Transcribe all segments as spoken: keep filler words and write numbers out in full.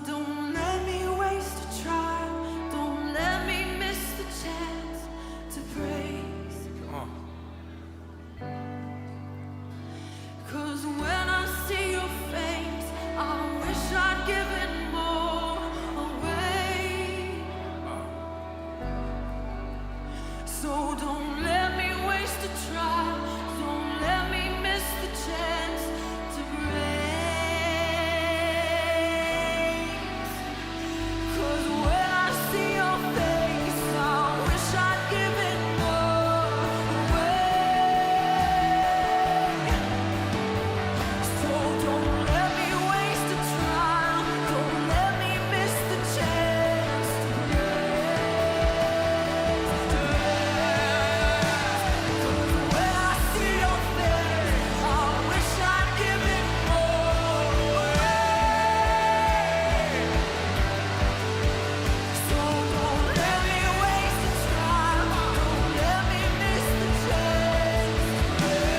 Don't let me waste a trial. Don't let me miss the chance to praise. Come on. 'Cause when I see your face, I wish I'd given more away. So don't let me waste a trial. Don't let me miss the chance to praise. 'Cause when I see your face, I wish I'd given more away. So don't let me waste a trial. Don't let me miss the chance to praise. 'Cause when I see your face, I wish I'd given more away. So don't let me waste the time. Don't let me miss the chance. So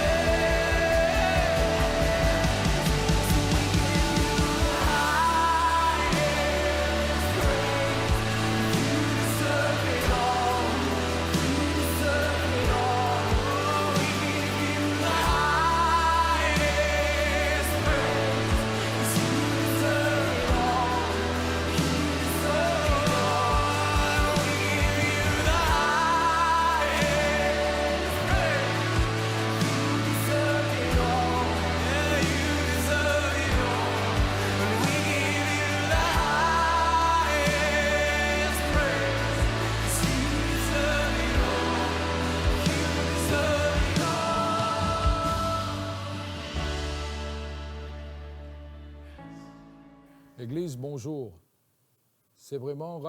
we give you the highest praise. You deserve it all. You deserve it all. We give you the highest praise. You deserve it all. Legliz, bonzour. Se vremem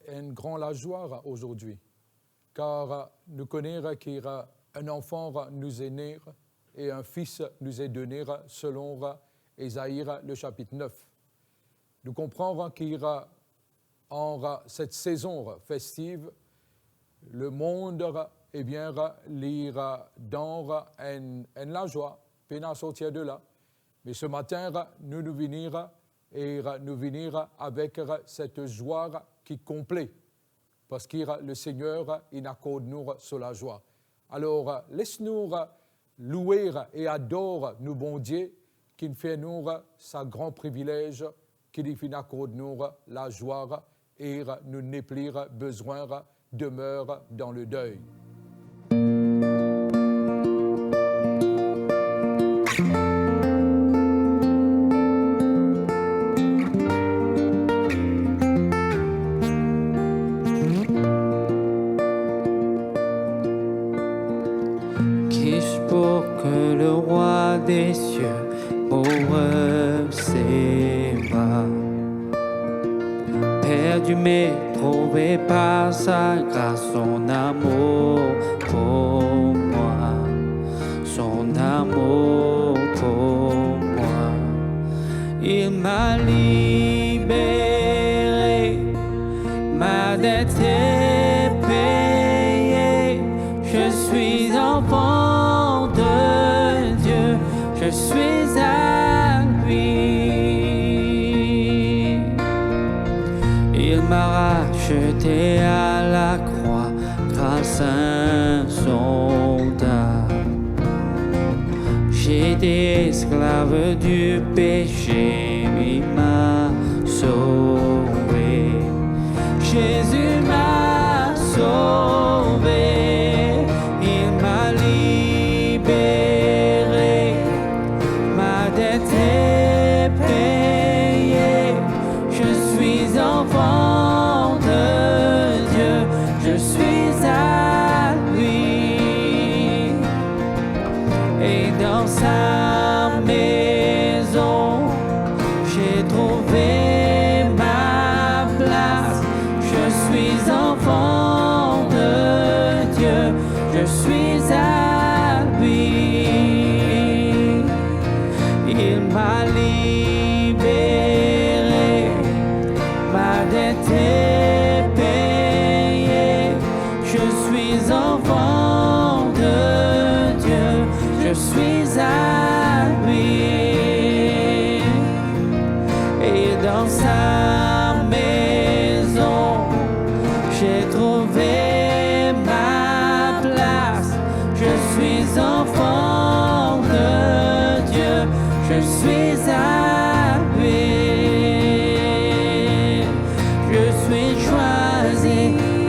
enn gran lazwa azordi, kar nou kone ki enn zanfan nou ena e enn fis nou ena done, selon Ezai le sapit nef. Nou konpran ki an set sezon festiv, lemond, ebien, li dan enn, enn lazwa, pena sorti de la. Me se matin, nou, nou vini e nou vini avek set zwa ki konple, parski Lesegner inn akord nou so lazwa. Alor, les nou loue e ador nou Bondie ki'nn fer nou sa gran privilez ki li finn akord nou lazwa e nou nepli bizin demeure dans le deuil. Qui je pour que le roi des cieux ouvre ses bras? Perdu mais trouvé par sa grâce, son amour pour moi, son amour pour moi. Il m'a libéré, ma dette est payée. Je suis enfant de Dieu, je suis à lui. Il m'a racheté à la croix grâce à son dard. J'étais esclave du péché, lui m'a sauvé. Jésus m'a sauvé, il m'a libéré. Ma dette est payée, je suis enfant de Dieu, je suis à lui. Et dans sa maison, j'ai trouvé ma place. Je suis enfant de Dieu, je suis à lui. Il m'a libéré, ma dette est payée. Je suis enfant de Dieu, je suis à lui. Dans sa maison, j'ai trouvé ma place. Je suis enfant de Dieu, je suis à lui. Je suis choisi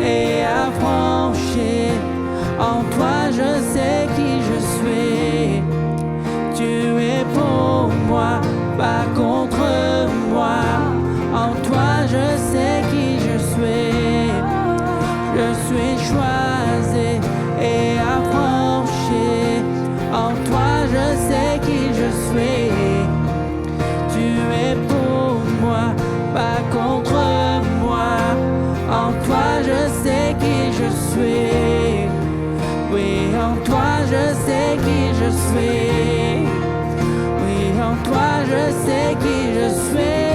et affranchi. En toi, je sais qui je suis. Tu es pour moi, pas contre moi. En toi, je sais qui je suis. Je suis choisi et affranchi. En toi, je sais qui je suis. Tu es pour moi, pas contre moi. En toi, je sais qui je suis. Oui, en toi, je sais qui je suis. Oui, en toi, je sais qui je suis.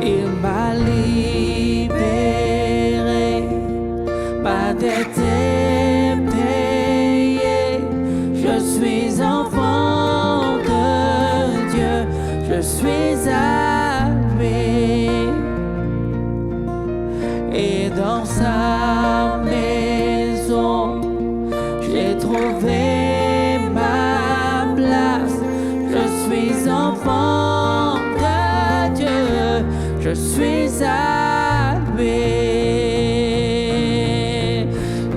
Il m'a libéré, ma dette est payée. Je suis enfant de Dieu, je suis à lui. Et dans sa maison, j'ai trouvé ma place. Je suis enfant de Dieu, je suis à lui.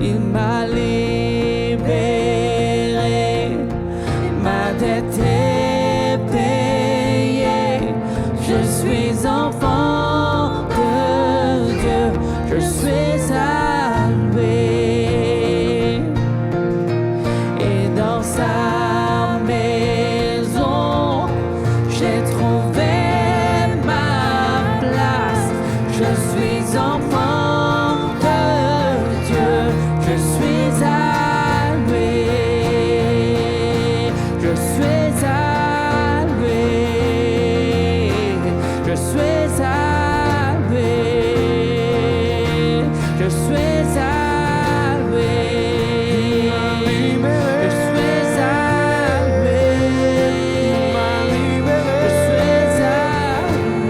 Il m'a libéré, ma dette est payée. Je suis enfant de Dieu, je suis à lui. Et dans sa maison, j'ai trouvé ma place. Je suis enfant de Dieu, je suis à lui. Je suis à lui. Je suis à lui. Je suis à lui. Je suis à lui. Je suis à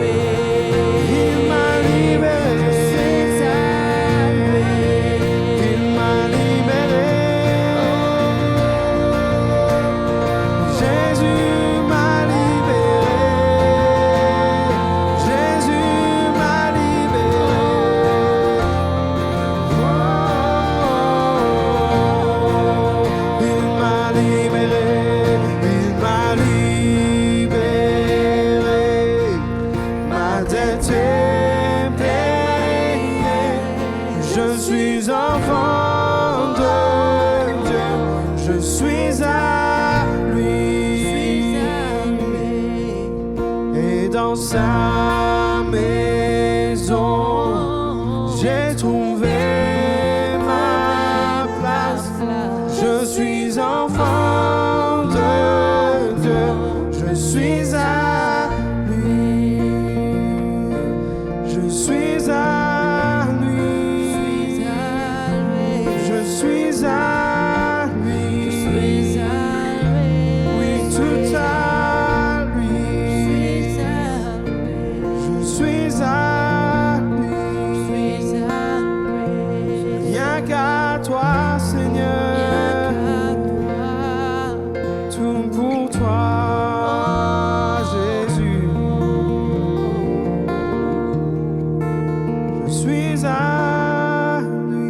lui. Il m'a libéré. Je suis à lui. Il m'a libéré. Jésus m'a libéré. Jésus m'a libéré. Oh, il m'a libéré. Il m'a libéré. Ma dette est payée, je suis enfant de Dieu, je suis à lui. Et dans sa maison, j'ai trouvé ma place. Je suis enfant de Dieu, je suis à lui. Je suis à lui. Je suis à lui. Oui, tout à lui. Je suis à lui. Rien qu'à toi, Seigneur. Tout pour toi, Jésus. Je suis à lui.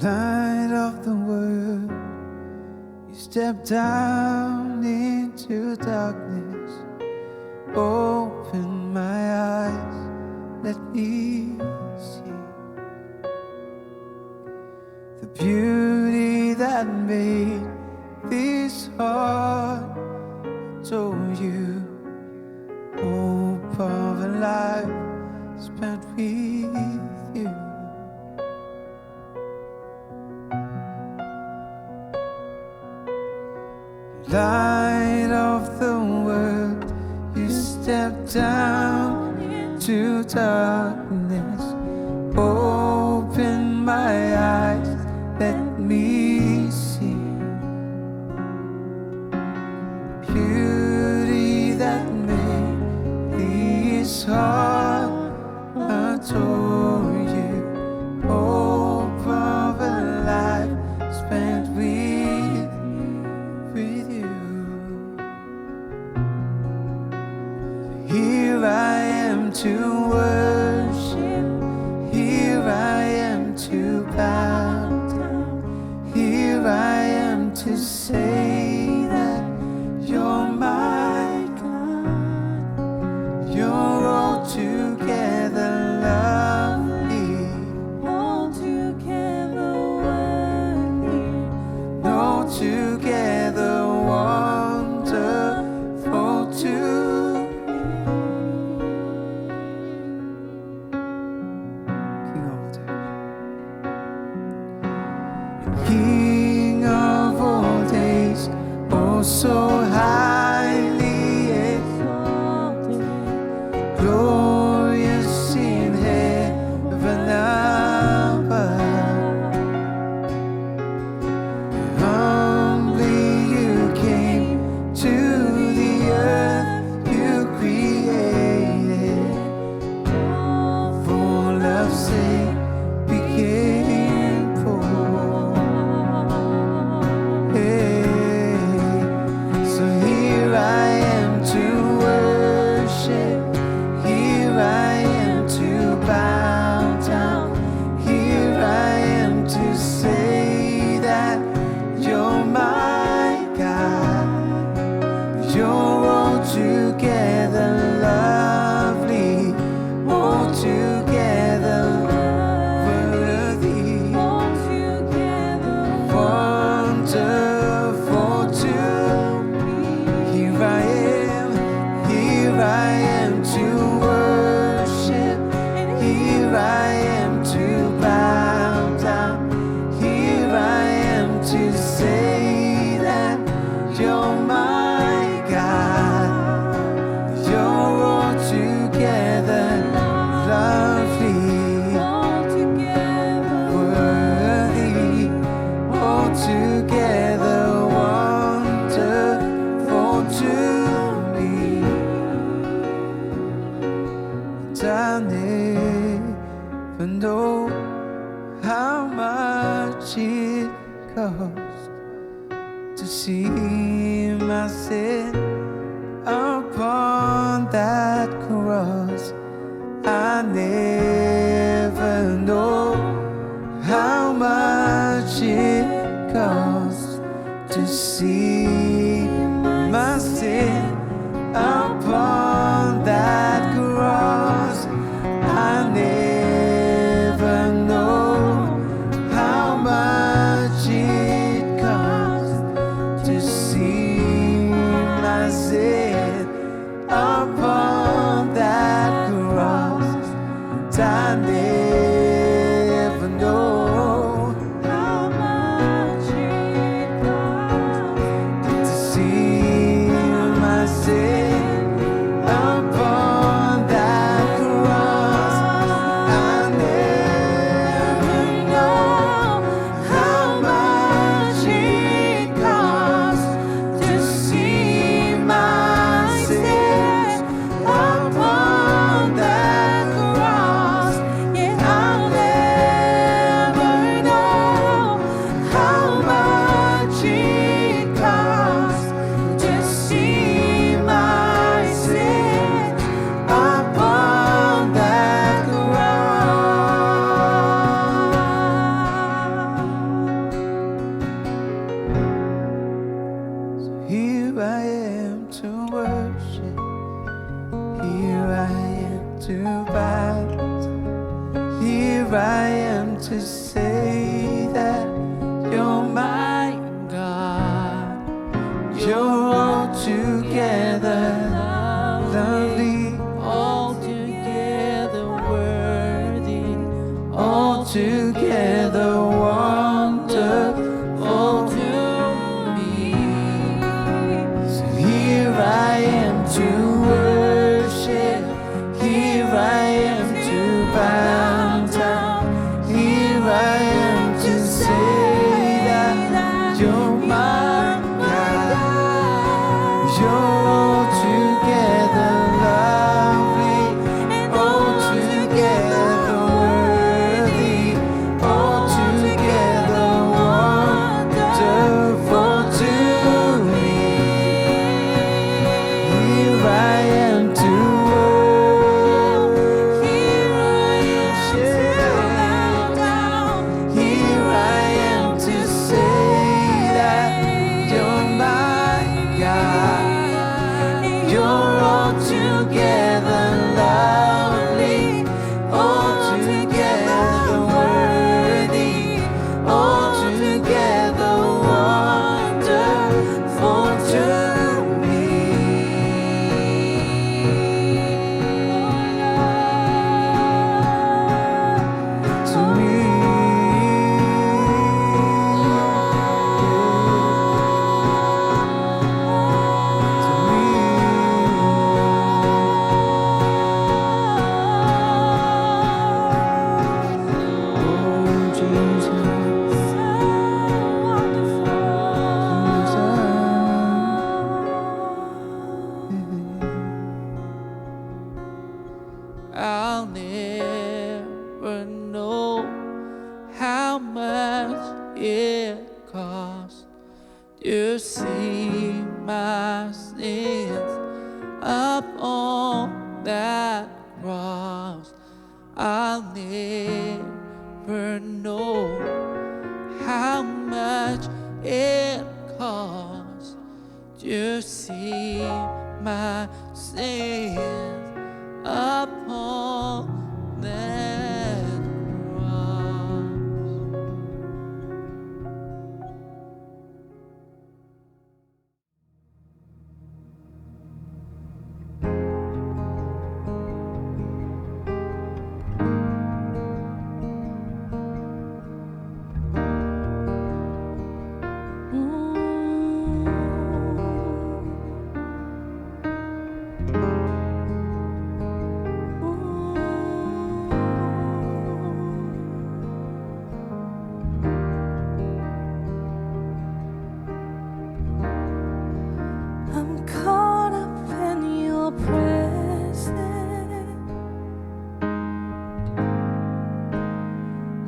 Light of the world, you step down into darkness. Open my eyes, let me see. The beauty that made this heart adore you. Hope of a life spent with you. Light of the world, you stepped down into darkness. Open my eyes, let me see. Beauty that made this heart adore you. Hope of a life spent with, with you. Here I am to worship. Here I am to bow down. Here I am to say that you're my God. You're altogether lovely, altogether worthy, altogether wonderful to me. King of all days, oh so highly exalted, glorious in heaven above. Humbly you came to the earth you created. For love's sake became poor. Hey, so here I am to worship. Here I am to bow down. Here I am to say that you're my God. You're altogether lovely, altogether worthy, altogether wonderful to me. Here I am, here I am to worship, here I am to bow down, here I am to say that you're my God. You're altogether lovely, altogether worthy, altogether wonderful to me. And I never know how much it cost to see my sin upon that cross. I never know how much it cost to see my sin upon that cross. I never know how much it cost to see my sin upon that cross. I never know how much it cost to see my sin upon that cross. I never know how much it cost to see my sin upon that cross. Yeah, I I am to say that you're my God. You're altogether lovely, altogether worthy, altogether wonderful to me. So here I am to worship. Here I am to bow down. Here I am to say that you're my God. You're altogether lovely, altogether worthy, altogether wonderful to me. Here I am to worship. Here I am to bow down. Here I am to say that you're my God. You're altogether lovely, altogether worthy, altogether wonderful to me. To me. To me. Oh, Jesus. So wonderful. Jesus. I'll never know how much it cost to see my sins upon that cross. I'll never know how much it cost to see my sins upon that cross. I'm caught up in your presence.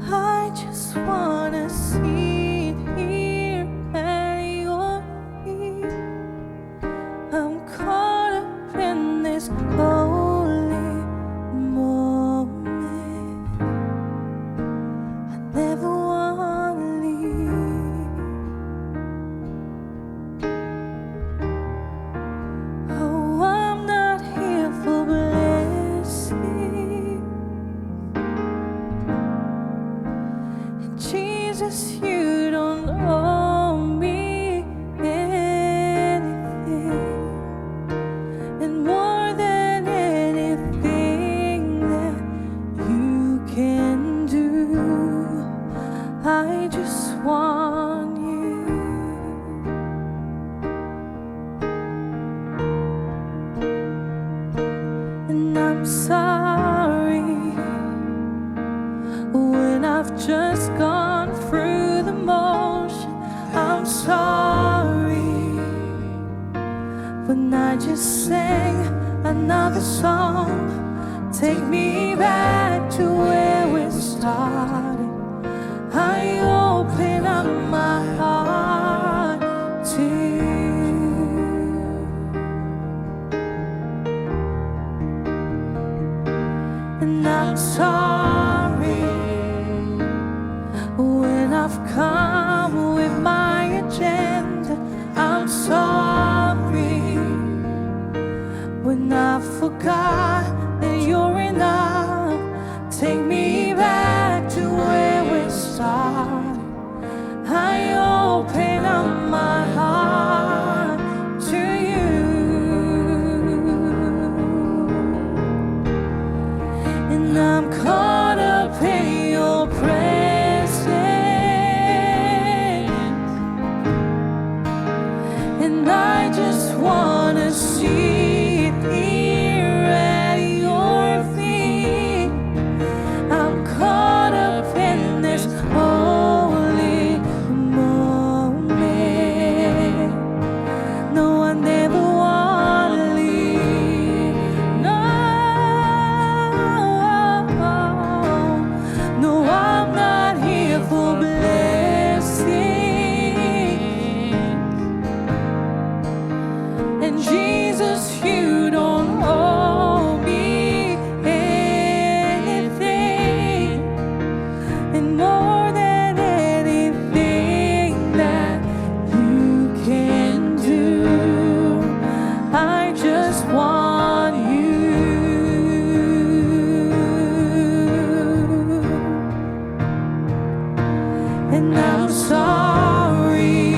I just wanna sit here at your feet. I'm caught up in this holy moment. I never wanna leave. Oh, I'm not here for blessing. And Jesus, you don't owe me anything. And more than anything that you can do, I just want you. And I'm sorry when I've just gone through the motion. I'm sorry when I just sang another song. Take me back to where we started. I open up my heart to you. And I'm sorry when I've come with my agenda. I'm sorry when I forgot that you're enough. Take me back Caught up in your presence, and I just wanna sit here at your feet. I'm caught up in this holy moment. No, I never wanna leave. No, no, I'm not here for blessings. And Jesus, you don't owe me anything. And more than anything that you can do, I just want you. And I'm sorry.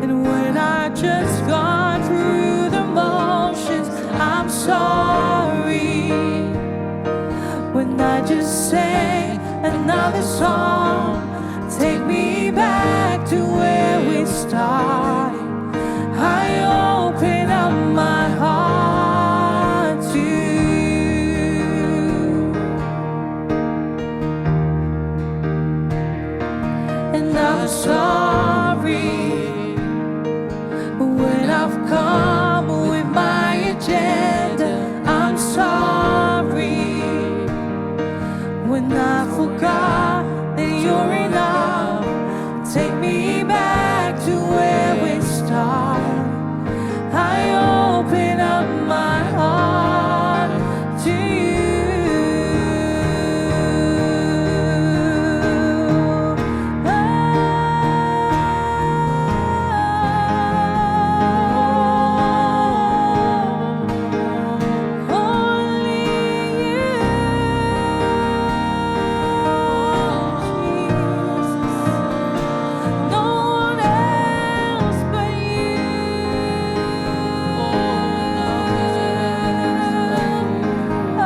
And when I just gone through the motions, I'm sorry. When I just sang another song, take me back to where we started. I open up my heart to you. And I'm sorry when I've come with my agenda. I'm sorry when I forgot that you're enough. Take me back to where we started. I open up my heart to you. Only you, Jesus. No one else but you. Oh,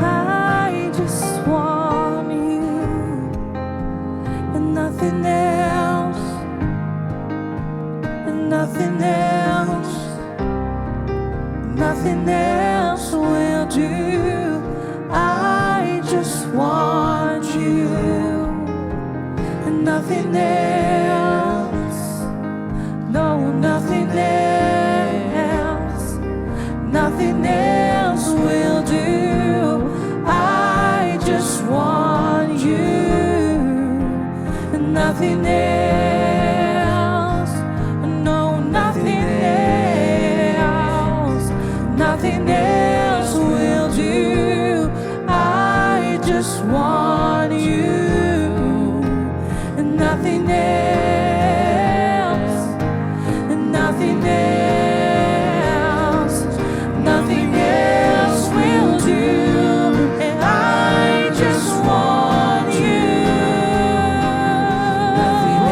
I just want you and nothing else, and nothing else, nothing else will do. I just want you and nothing else. No, nothing else, nothing else will do. I just want you and nothing else. No, nothing else, nothing else will do. I just want you and nothing else, nothing else, nothing else will do. And I just want you. Nothing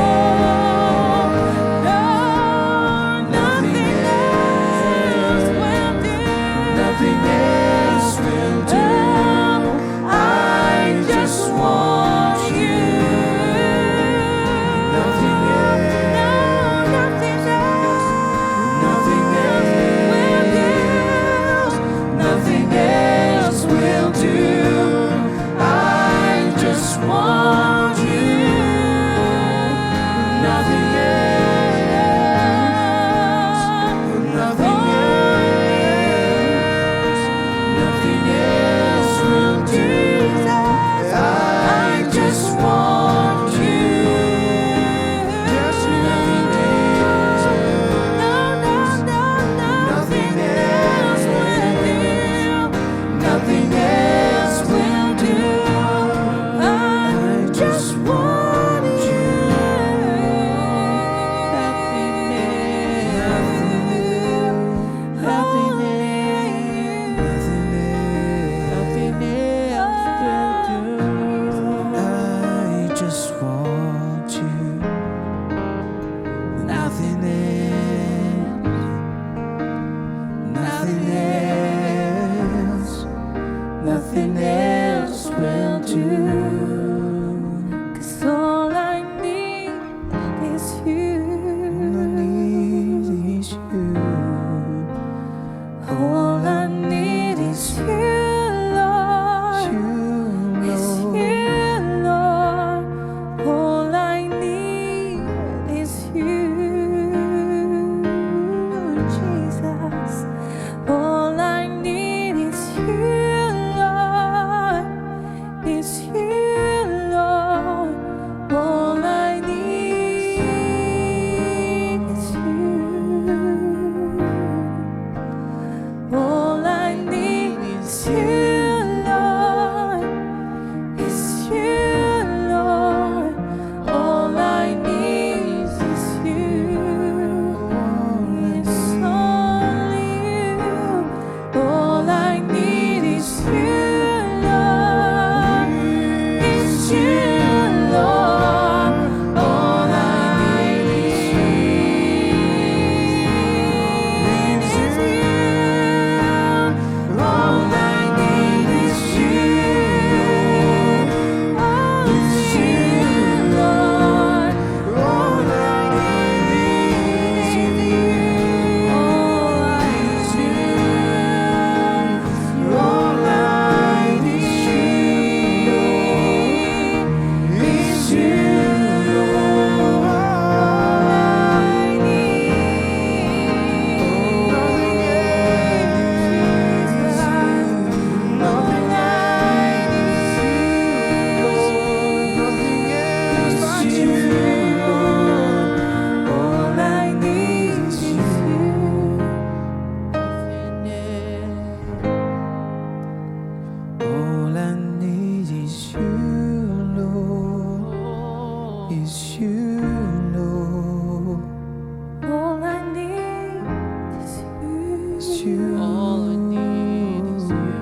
All I need is you.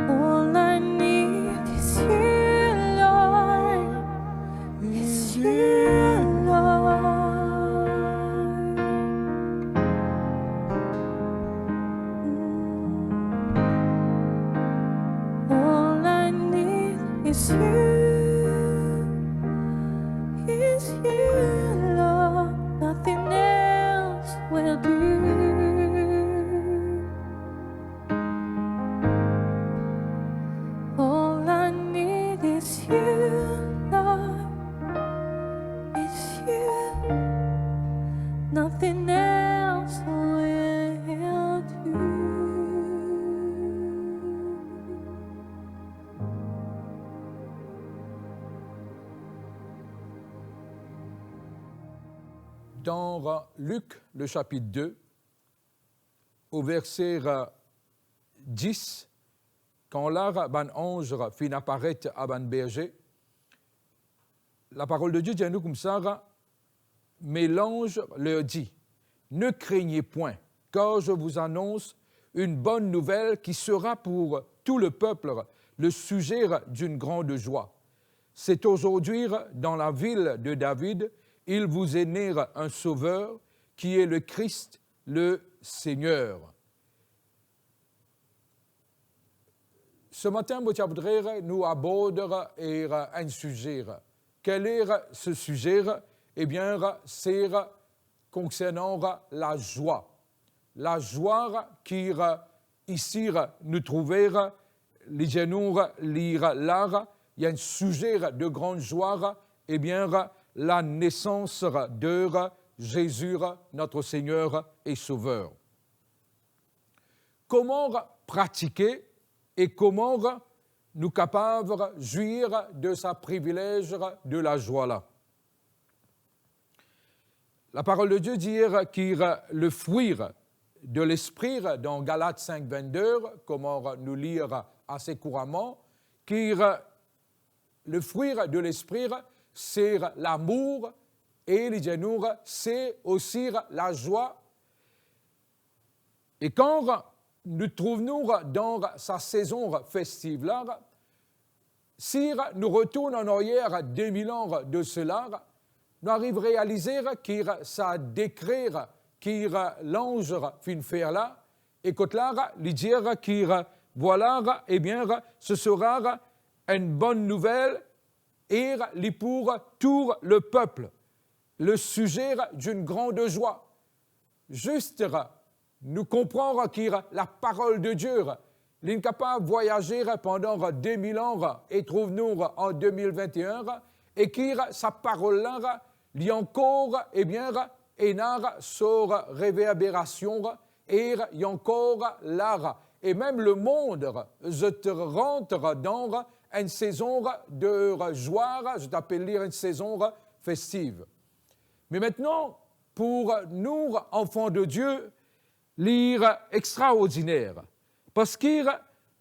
All I need is you, Lord. Is you, Lord. All I need is you, is you, Lord. Nothing else will do. All I need is you, Lord, is you. Nothing else will do. Dan Lik, le sapit de, o verse dis, kan la bann anz finn aparet a bann berze, Laparol de Die dir nou koumsa, mais l'ange leur dit, ne craignez point, car je vous annonce une bonne nouvelle qui sera pour tout le peuple le sujet d'une grande joie. C'est aujourd'hui dans la ville de David, il vous est né un sauveur qui est le Christ, le Seigneur. Ce matin, mo ti a voudre nou abord, er, enn size. Quel est ce sujet? Ebien, se konsernan lazwa. Lazwa ki isi nou trouve, li dir nou li la, il y a un sujet de grande joie, ebien, la naissance de Jésus, notre Seigneur et Sauveur. Kouma pratike e kouma nou kapav zwir de sa privilez de lazwa la? Laparol de Die dir ki le fruit de l'esprit, dan Galat sink vennde, kouma nou lir ase kouraman, ki le fruit de l'esprit, se lamour, e li dir nou, se osi lazwa. E kan nou trouv nou dan sa sezon festiv la, si nou retourn an aryer de mil an de sela, nou ariv realize ki sa dekre ki lanz finn fer la, e kot la, li dir ki, vwala, ebien, ce sera une bonne nouvelle, e li pour tout le peuple, le sujet d'une grande joie. Zis nou konpran ki laparol de Die, li kapav vwayaze pandan de mil an e trouv nou an de mil vennteen, e ki sa parol la, li ankor, ebien, ena so reverberasion, e li ankor la. E mem lemond, zot rant dan enn sezon de zwa, zot apel li enn sezon festiv. Me aster, pou nou, anfan de Die, li extraordiner, parski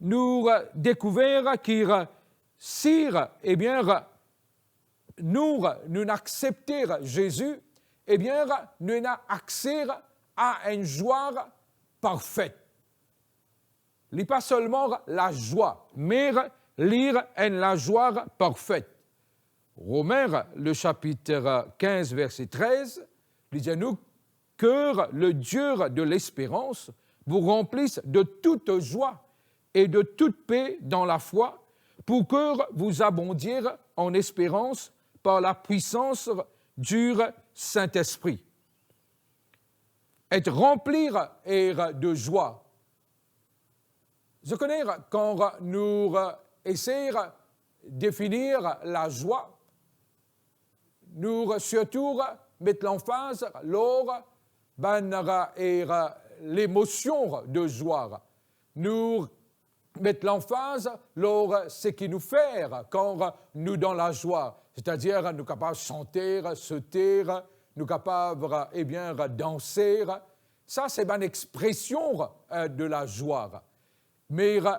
nou dekouver ki si, ebien, nou, nou aksepte Zezi, ebien, nou ena akse a enn zwa parfe. Li pa selman lazwa, me li enn lazwa parfe. Romin, le sapit kinz, verse trez, li dir nou, que le Dieu de l'espérance vous remplisse de toute joie et de toute paix dans la foi, pour que vous abondiez en espérance par la puissance du Saint-Esprit. Être rempli de joie. Zot kone, kan nou esey definir lazwa, nou sirtou met lanfaz lor bann, er, lemosion de zwa. Nou met lanfaz lor seki nou fer kan nou dan lazwa, setadir nou kapav sante, sote, nou kapav, ebien, danse. Sa se bann expresion, er, de lazwa. Me, er,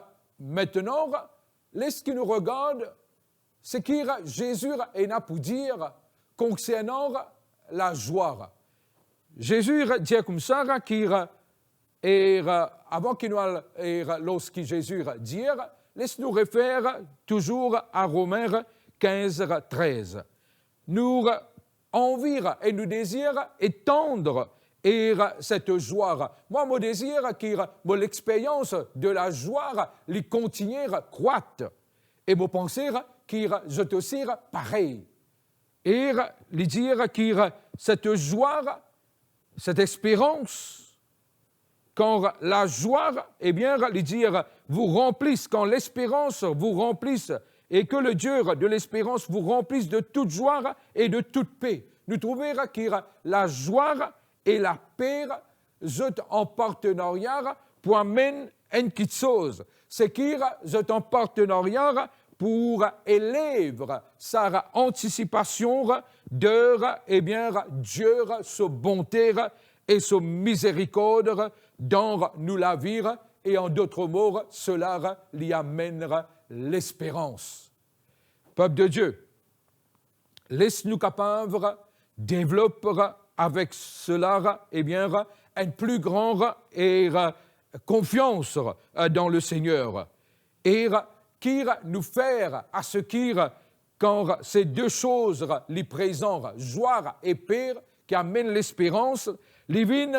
aster, les ki nou regard seki Zezi ena pou dir konsernan lazwa. Zezi dir koumsa ki E, eh, avan ki nou al, eh, lor seki Zezi dir, les nou refer touzour a Romin kinz trez. Nou anvi e nou dezir etann, eh, set zwa. Mwa, mo dezir ki mo lexperyans de lazwa li kontigne krwat. E mo panse ki zot osi parey. E li dir ki set zwa, cette espérance, quand la joie, eh bien, li dir, vous remplisse, quand l'espérance vous remplisse, et que le Dieu de l'espérance vous remplisse de toute joie et de toute paix. Nou trouve ki lazwa e lape, zot an partenarya pou amenn enn kitsoz. Seki zot an partenarya pou elev sa antisipasion de, eh bien, Die so bonte e so mizerikord dan nou lavi, e an dot mo, sela li amenn lesperans. Pep de Die, les nou kapav devlop avek sela, eh bien, enn pli gran, eh, konfians, eh, dan Lesegner. E ki nou fer a seki kan se de soz li prezan, zwa e pe, ki amenn lesperans, li vinn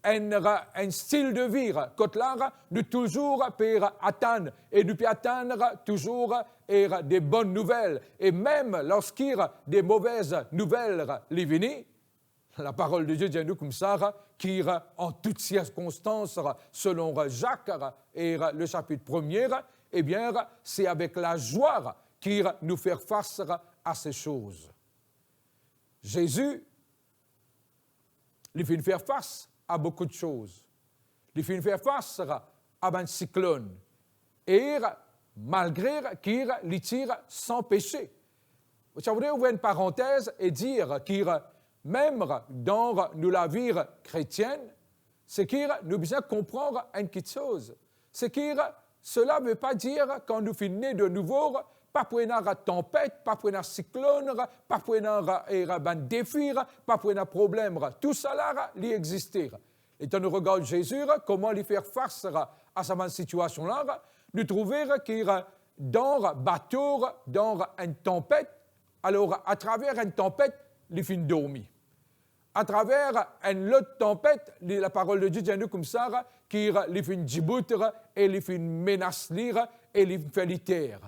enn, enn stil de vi, kot la nou touzour pe atann, e nou pe atann touzour, eh, de bonn nouvel, e mem lorski de move nouvel li vini, Laparol de Die dir nou koumsa ki an tout sirkonstans, selon Zak, e le sapit premie, eh bien, se avek lazwa ki nou fer fas a se soz. Zezi, li finn fer fas a boukou de soz. Li finn fer fas a bann siklonn. E malgre ki li ti san pese. Sa voudre ouver enn parantez e dir ki mem dan nou lavi kretienn, seki nou bizin konpran enn kitsoz. Seki sela ve pa dir kan nou finn ne de nouvo, pa pou ena tanpet, pa pou ena siklonn, pa pou ena, eh, bann defi, pa pou ena problem. Tousala li existe. E kan nou regard Zezi, kouma li fer fas a sa bann sitiasion la, nou trouve ki dan bato, dan enn tanpet, alor atraver enn tanpet, li finn dormi. Atraver enn lot tanpet, li, Laparol de Die dir nou koumsa ki li finn dibout e li finn menas li e li finn fer li ter.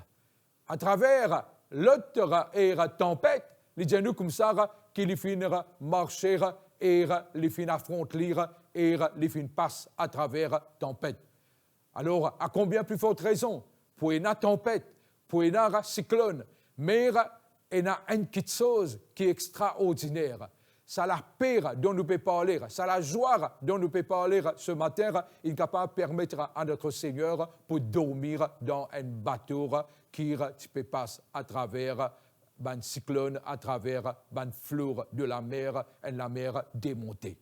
Atraver lot, eh, tanpet, li dir nou koumsa ki li finn marse e li finn afront li e li finn pas atraver tanpet. Alor, a konbien pli fort rezon pou ena tanpet, pou ena siklonn, me ena enn kitsoz ki extraordiner. Sa lape dont nou pe parle, sa lazwa dont nou pe parle se matin, li kapav permet a notre Seigneur pou dormi dan enn bato ki ti pe pas atraver bann siklonn, atraver bann flou de lamer, enn lamer demonte.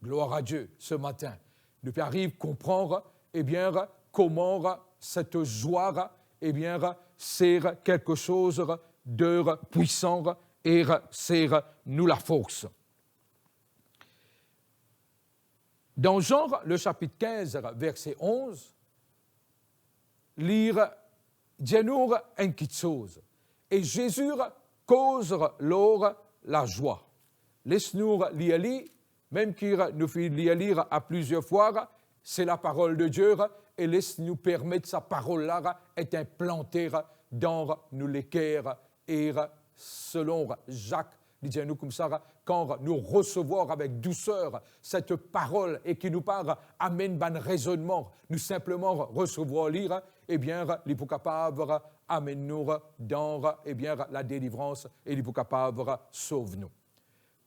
Gloire à Dieu, se matin, nou pe ariv konpran, eh bien, kouma set zwa, eh bien, se quelque chose de puissant e se nou lafors. Dan Zan, le sapit kinz, verse onz, li dir nou enn kitsoz. E Zezi koz lor lazwa. Les nou lir li, mem ki nou finn lir li a plizier fwa, se Laparol de Die, e les nou permet sa parol la et inplante dan nou leker, e selon Zak, li dir nou koumsa, kan nou resevwar avek douser set parol e ki nou pa amenn bann rezonnman, nou sinpleman resevwar li, eh bien, li pou kapav amenn nou dan, eh bien, ladelivrans e li pou kapav sov nou.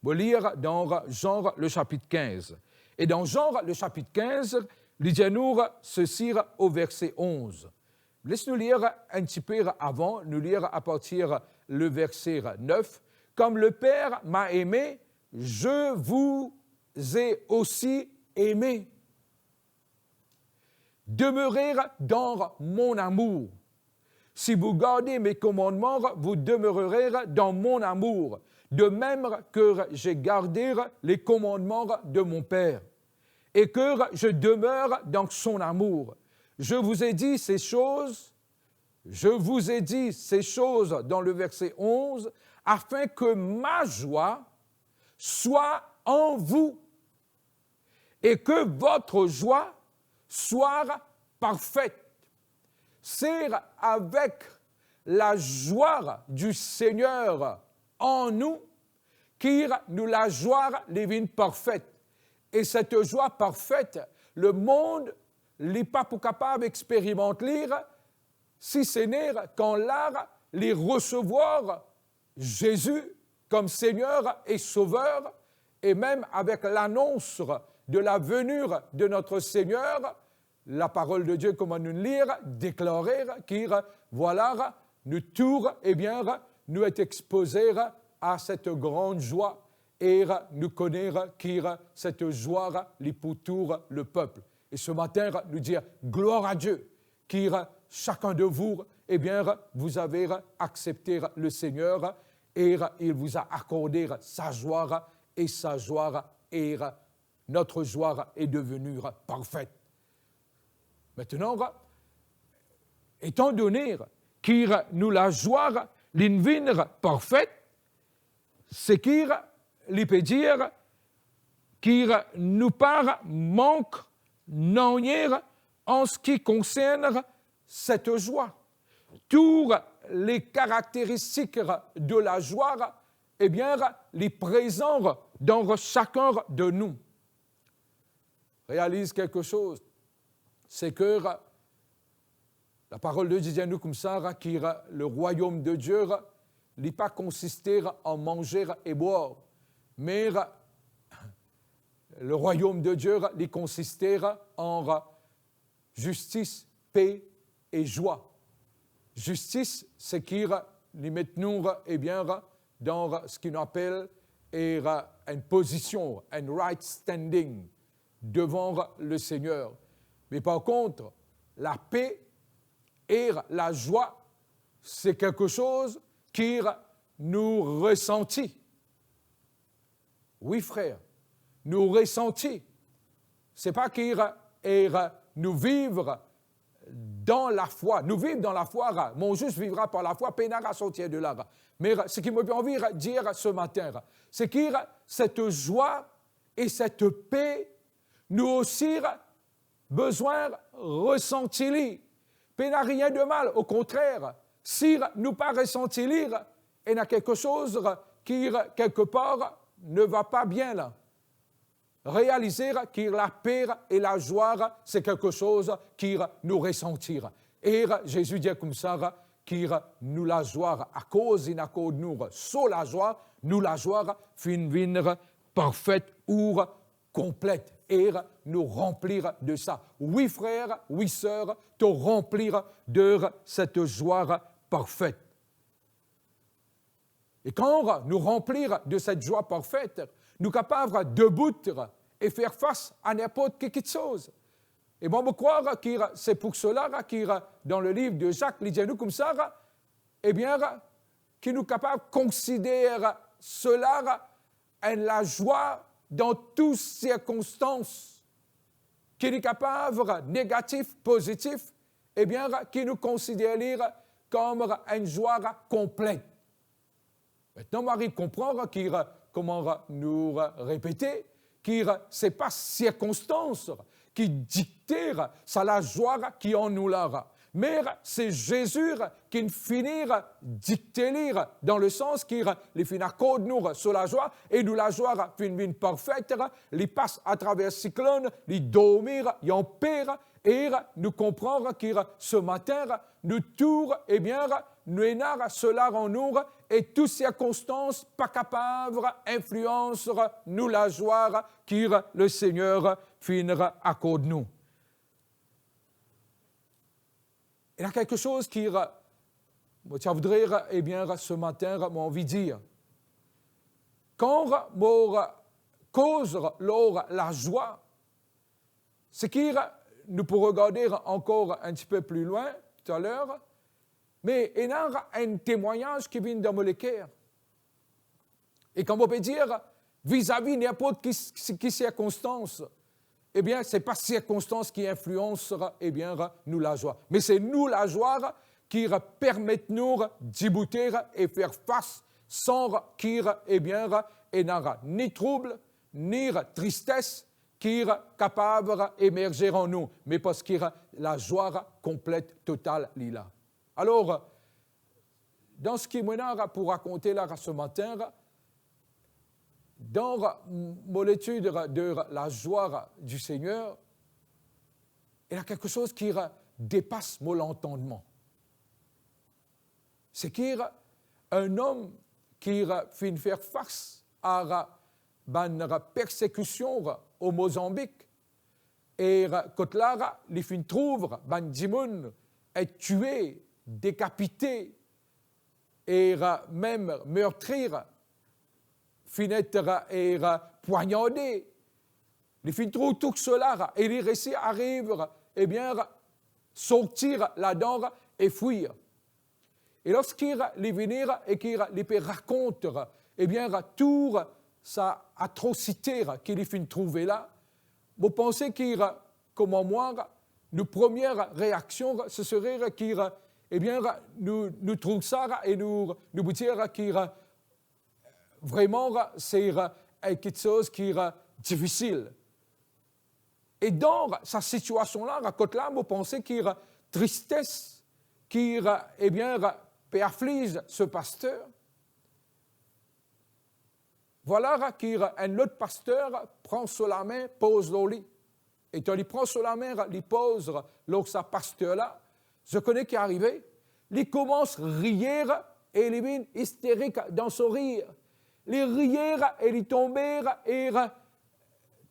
Mo lir dan Zan le sapit kinz. E dan Zan le sapit kinz, li dir nou sesi o verse onz. Les nou lir enn tipe avan, nou lir apartir le verse nef. Comme le Père m'a aimé, je vous ai aussi aimé. Demeurez dans mon amour. Si vous gardez mes commandements, vous demeurerez dans mon amour, de même que j'ai gardé les commandements de mon Père. et que je demeure dans son amour. Je vous ai dit ces choses, je vous ai dit ces choses dans le verset onze, afin que ma joie soit en vous et que votre joie soit parfaite. C'est avec la joie du Seigneur en nous ki nou lazwa li vinn parfet. E set zwa parfet, lemond li pa pou kapav experimant li, si se ne kan la li resevwar Zezi kom Segner e Sover, e mem avek lanons de la venue de notre Seigneur, la parole de Dieu, kouma nou lir, deklare ki, vwala, nou tou, ebien, nou et expoze a set gran zwa, e nou kone ki set zwa li pou tou lepep. E se matin, nou dir, gloire à Dieu, ki chacun de vous, eh bien, vous avez accepté le Seigneur et il vous a accordé sa joie et sa joie et notre joie est devenue parfaite. Maintenant, étant donné ki nou lazwa li vinn parfet, seki li pe dir ki nou pa mank nanye an seki konsern set zwa. Tou le karakteristik de lazwa, ebien, li prezan dan sakenn de nou. Realize kelke soz, se ke la parole de Dieu dir nou koumsa ki le royaume de Dieu, li pa konsiste an manze e bwar, me le royaume de Dieu, li konsiste an zistis, pe e zwa. Zistis, seki li met nou, ebien, dan seki nou apel, e, enn pozision, enn right standing devan le Seigneur. Me par kont, la pe e lazwa, se kelke soz ki nou resanti. Wi, frer, nou resanti. Se pa ki, e, nou viv dan lafwa. Nou viv dan lafwa, mon juste vivra par la foi, pena sorti de la. Me seki mo pe anvi dir se matin, seki set zwa e set pe, nou osi bezwin resanti li. Pena nanye de mal, okontrer, si nou pa resanti li, ena kelke soz ki, kelke par, ne va pas bien la. Realize ki la pe e lazwa, se kelke soz ki nou resanti. E Zezi dir koumsa ki nou lazwa, akoz li akord nou so lazwa, nou lazwa finn vinn parfet ou konplet, e nou ranpli de sa. Wi, frer, wi, ser, to ranpli de set zwa parfet. E kan nou ranpli de set zwa parfet, nou kapav debout e fer fas a ninport ki kiksoz. E bon, mo krwar ki se pou sela ki dan le liv de Zak, li dir nou koumsa, ebien, ki nou kapav konsider sela enn lazwa dan tou sirkonstans, ki li kapav negatif, pozitif, ebien, ki nou konsider li kom enn zwa konplet. Mintnan, mo ariv konpran ki, kouma nou repete, ki se pa sirkonstans ki dikte sa lazwa ki an nou la, me se Zezi ki finn dikte li, dan le sans ki li finn akord nou so lazwa, e nou lazwa finn vinn parfet, li pas atraver siklonn, li dormi an pe, e nou konpran ki se matin, nou tou, ebien, nou ena sela an nou, e tou sirkonstans pa kapav inflians nou lazwa ki le Segner finn akord nou. Ena kelke soz ki mo ti a voudre, ebien, se matin, mo anvi dir. Kan mo koz lor lazwa, seki nou pou regarde ankor enn tipe pli lwin taler, me ena enn temwagnaz ki vinn dan mo leker. E kan mo pe dir, vizavi ninport ki, ki sirkonstans, ebien, se pa sirkonstans ki inflians, ebien, nou lazwa. Me se nou lazwa ki permet nou dibout e fer fas san ki, ebien, ena ni troub, ni tristes ki kapav emerze an nou, me parski lazwa konplet total li la. Alor, dan seki mo ena pou rakonte la se matin, dan mo letid de la joie du Seigneur, ena kiksoz ki depas mo lantannman. Se ki enn om ki finn fer fas a bann persekision o Mozanbik, e kot la, li finn trouv bann dimoun et tue, dekapite, e mem mertri, finn et, e pwagnarde. Li finn trouv tou sela, e li resi ariv, ebien, sorti ladan e fwir. E lorski li vini e ki li pe rakont, ebien, tou sa atrosite ki li finn trouve la, mo panse ki, kouma mwa, nou premie reaksion, se sere ki, ebien, nou, nou trouv sa e nou, nou pou dir ki, vreman, se, eh, kiksoz ki, eh, difisil. E dan sa sitiasion la, kot la, mo panse ki, eh, tristes ki, eh, ebien, eh, pe afliz se paster. Vwala ki, eh, enn lot paster pran so lame, poz lor li. E kan li pran so lame, li poz lor sa paster la, zot kone ki arive? Li koumans riye e li vinn isterik dan so rir. Li riye e li tonbe e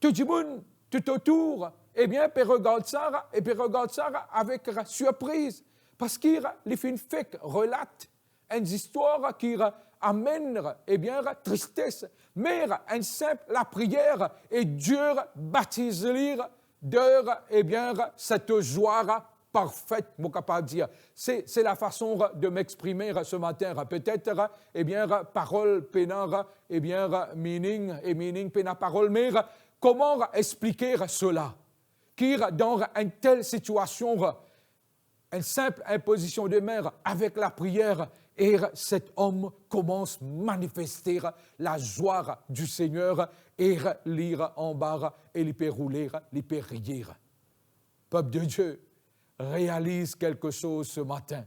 tou dimoun toutotour, ebien, pe regard sa, e pe regard sa avek sirpriz, parski li finn fek relat enn zistwar ki amenn, ebien, tristes, me enn sinp lapriyer e Die batiz li de, ebien, set zwa parfet, mo kapav dir. Se, se lafason de m'exprimer se matin. Petet, ebien, parol pena, ebien, meaning, e meaning pena parol, me kouma explike sela? Ki dan enn tel sitiasion, enn sinp inpozision de min avek lapriyer, e set om koumans manifeste lazwa du Seigneur, e li anba, e li pe roule, li pe riye. Pep de Die, realize kiksoz se matin,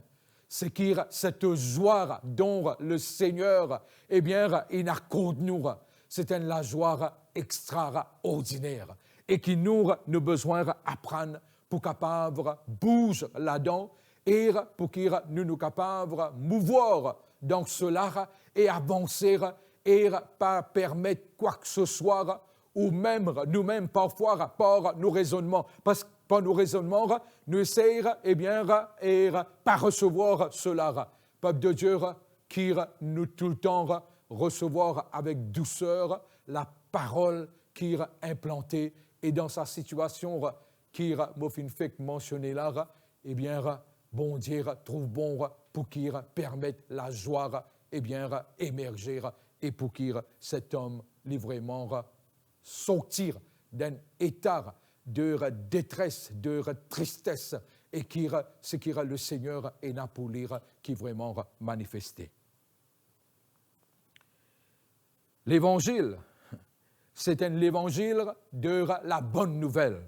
se ki set zwa dont le Seigneur, ebien, inn akord nou, se enn lazwa extraordiner, e ki nou, nou bizin aprann pou kapav bouz ladan, e pou ki nou, nou kapav mouvwar dan sela, e avanse, e pa permet kwakiseswa, ou mem, nou mem, parfwa, par nou rezonnman, pas, par nou rezonnman, nou esey, ebien, e pa resevwar sela. Pep de Die, ki nou toultan resevwar avek douser laparol ki inplante, e dan sa sitiasion ki mo finn fek mansione la, ebien, Bondie trouv bon pou ki permet lazwa, ebien, emerze, e pou ki set om li vreman sorti dan enn eta de detres, de tristes, e ki, se ki le Seigneur ena pou li ki vreman manifeste. Levanzil, se enn levanzil de labonn nouvel.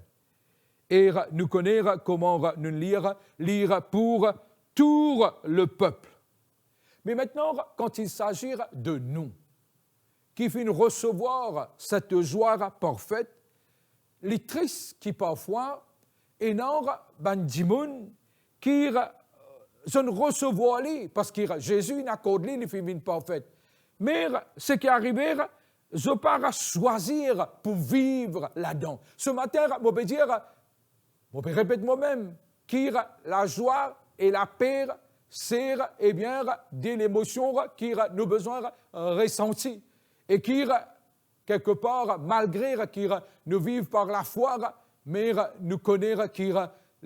E nou kone kouma nou lir, lir pou tou le pep. Me aster, kan il sazi de nou, ki finn resevwar set zwa parfet, li tris ki parfwa ena bann dimoun ki, eh, zot resevwar li, parski Zezi inn akord li, li finn vinn parfet. Me seki arive, zot pa swazir pou viv ladan. Se matin, mo pe dir, mo pe repet mwa mem, ki lazwa e lape, se, ebien, de lemosion ki nou bizin resanti. E ki, kelkepar, malgre ki nou viv par lafwa, me nou kone ki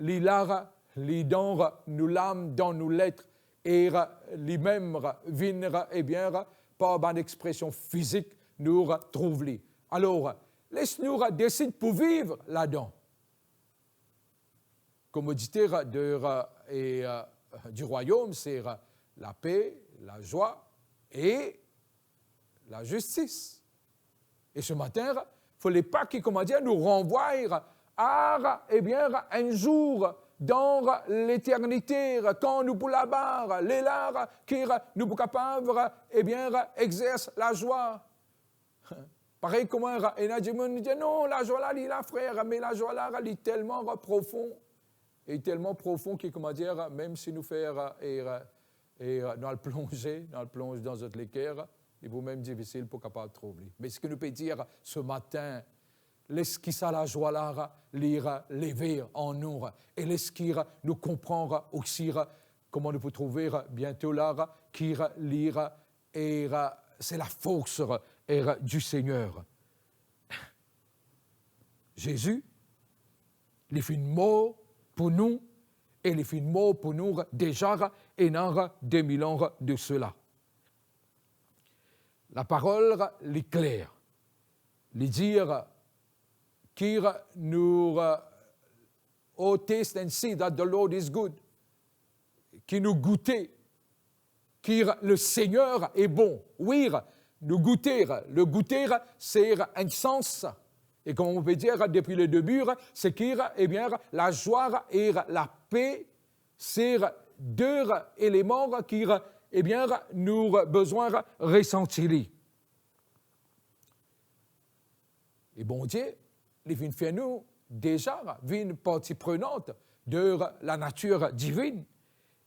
li la, li dan nou lam, dan nou let, e li mem vinn, ebien, par bann expresion fizik, nou trouv li. Alor, Les nou desid pou viv ladan. Komodite de, e, du royaume, se lape, lazwa e lazistis. E se matin, fode pa ki, kouma dir, nou ranvway a, ebien, enn zour dan leternite, kan nou pou laba, lerla ki nou pou kapav, ebien, exers lazwa. Parey kouma ena dimoun dir, "Non, lazwa la, li la, frer, me lazwa la, li telman profon." E telman profon ki, kouma dir, mem si nou fer, e, e, nou al plonze, nou al plonz dan zot leker, li pou mem difisil pou kapav trouv li. Me seki nou pe dir se matin, les ki sa lazwa la, li leve an nou, e les ki nou konpran osi kouma nou pou trouve biento la, ki li, e, se lafors, e, du Seigneur. Zezi, li finn mor pou nou, e li finn mor pou nou deza ena de mil an de sela. Laparol, li kler. Li dir ki nou, "Oh, taste and see that the Lord is good." Ki nou goute ki le Seigneur est bon. Wi, nou goute, le goute, se enn sans. E kouma nou pe dir depi le debi, se ki, ebien, lazwa e lape, se de eleman ki, ebien, nou bizin resanti li. E Bondie, li finn fer nou deza vinn parti prenant de lanatir divinn.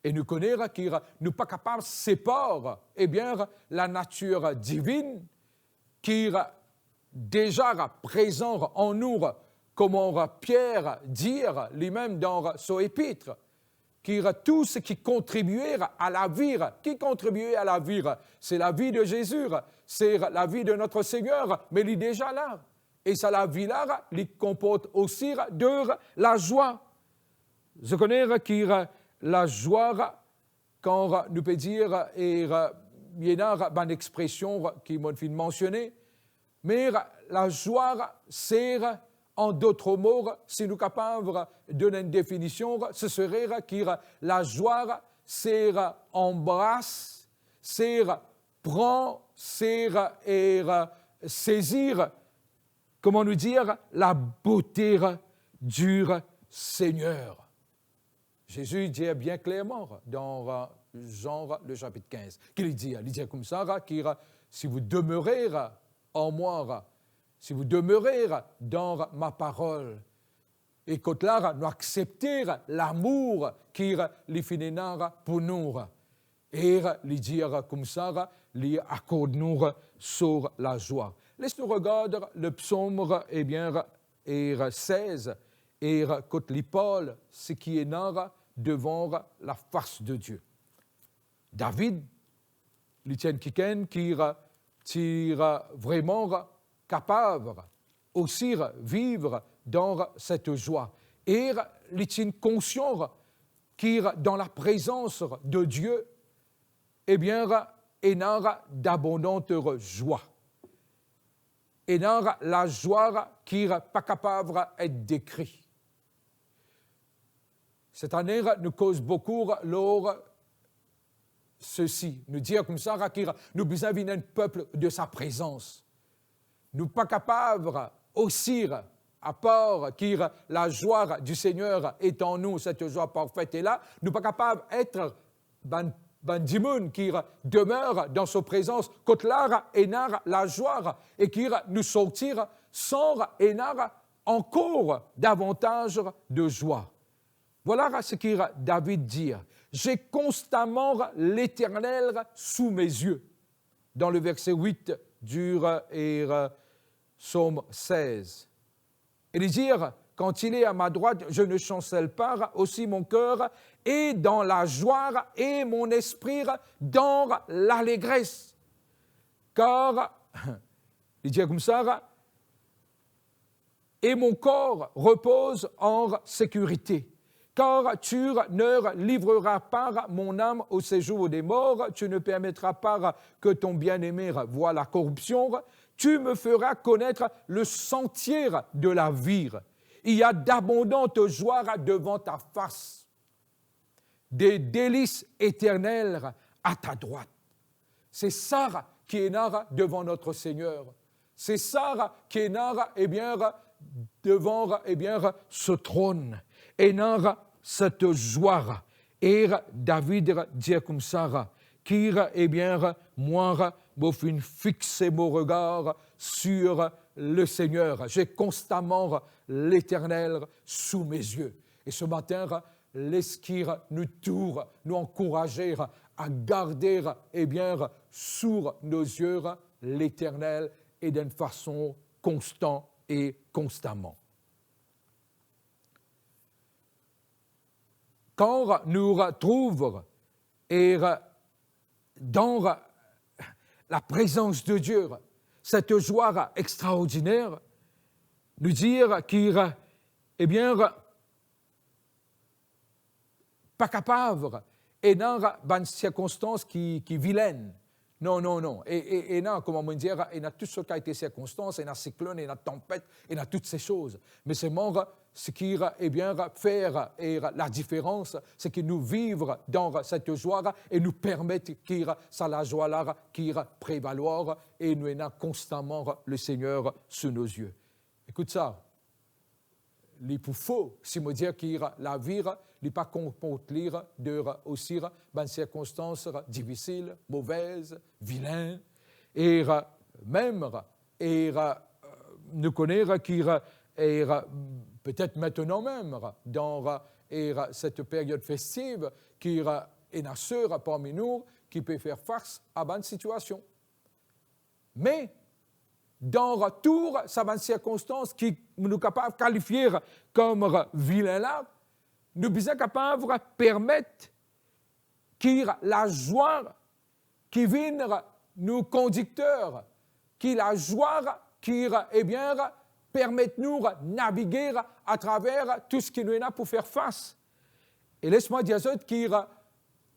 E nou kone ki nou pa kapav separ, ebien, lanatir divinn ki deza prezan an nou, kouma Pier dir limem dan so epit, ki tou seki kontribie a lavi, ki kontribie a lavi, se lavi de Zezi, se lavi de notre Seigneur, me li deza la. E sa lavi la, li konport osi de lazwa. Zot kone ki lazwa, kan nou pe dir, e ena bann expresion ki mo finn mansione, me lazwa, se, an dot mo, si nou kapav donn enn definision, se sere ki lazwa, se anbras, se pran, se, e, sezir, kouma nou dir, la beauté du Seigneur. Zezi dir bien klerman dan Zan le sapit kinz, ki li dir, li dir koumsa ki, "Si vous demeurez en moi, si vous demeurez dans ma parole." E kot la, nou aksepte lamour ki li finn ena pou nou. E li dir koumsa, li akord nou so lazwa. Les nou regard le psaume, ebien, e sez, e kot li parl seki ena devan lafas de Dieu. David, li ti enn kikenn ki ti vreman kapav osi viv dan cette joie. E li ti konsian ki dan laprezans de Dieu, ebien, ena d'abondante joie. Ena lazwa ki pa kapav et dekri. Cette année, nou koz boukou lor sesi. Nou dir koumsa ki nou bizin vinn enn pep de sa prezans. Nou pa kapav osi, apar ki la joie du Seigneur est en nous, cette joie parfaite est là, nou pa kapav et bann, bann dimoun ki demeure dan so prezans, kot la ena lazwa e ki nou sorti san ena ankor davantaz de joie. Voilà ce que David dit, j'ai constamment l'Éternel sous mes yeux, dans le verset huit du, euh, et, euh, psaume seize. Et il dit, quand il est à ma droite, je ne chancelle pas, aussi mon cœur est dans la joie et mon esprit dans l'allégresse. Car, li dir koumsa, et mon corps repose en sécurité. Car tu ne livreras pas mon âme au séjour des morts, tu ne permettras pas que ton bien-aimé voie la corruption, Tu me feras connaître le sentier de la vie. Il y a d'abondantes joies devant ta face, des délices éternelles à ta droite. Se sa ki ena devan notre Seigneur. Se sa ki ena, ebien, devan, ebien, so tronn. Ena cette joie. E David dir koumsa, ki, ebien, mwa, mo finn fixe mo regar sur le Seigneur. J'ai constamment l'Éternel sous mes yeux. E se matin, les ki nou tou, nou ankouraze a garde, ebien, sous nos yeux l'Éternel et d'une façon constante et constamment. Kan nou trouv e dan la présence de Dieu, cette joie extraordinaire, nou dir ki, ebien, pa kapav ena bann sirkonstans ki, ki vilin. Non, non, non. E, e, ena, kouma mo dir, ena tou sort kalite sirkonstans, ena siklonn, ena tanpet, ena tout se soz. Me selman, seki, ebien, fer, e, ladiferans, seki nou viv dan cette joie e nou permet ki sa lazwa la ki prevalwar e nou ena konstaman le Seigneur sous nos yeux. Ekout sa, li pou fo si mo dir ki lavi, li pa konport li de osi bann sirkonstans difisil, movez, vilin, e mem, e nou kone ki, e petet aster mem, dan, e cette période festive, ki ena ser parmi nou ki pe fer fas a bann sitiasion. Me, dan tou sa bann sirkonstans ki nou kapav kalifie kom vilin la, nou bizin kapav permet ki lazwa ki vinn nou kondikter, ki lazwa ki, ebien, permet nou navige atraver tou seki nou ena pou fer fas. E les mwa dir zot ki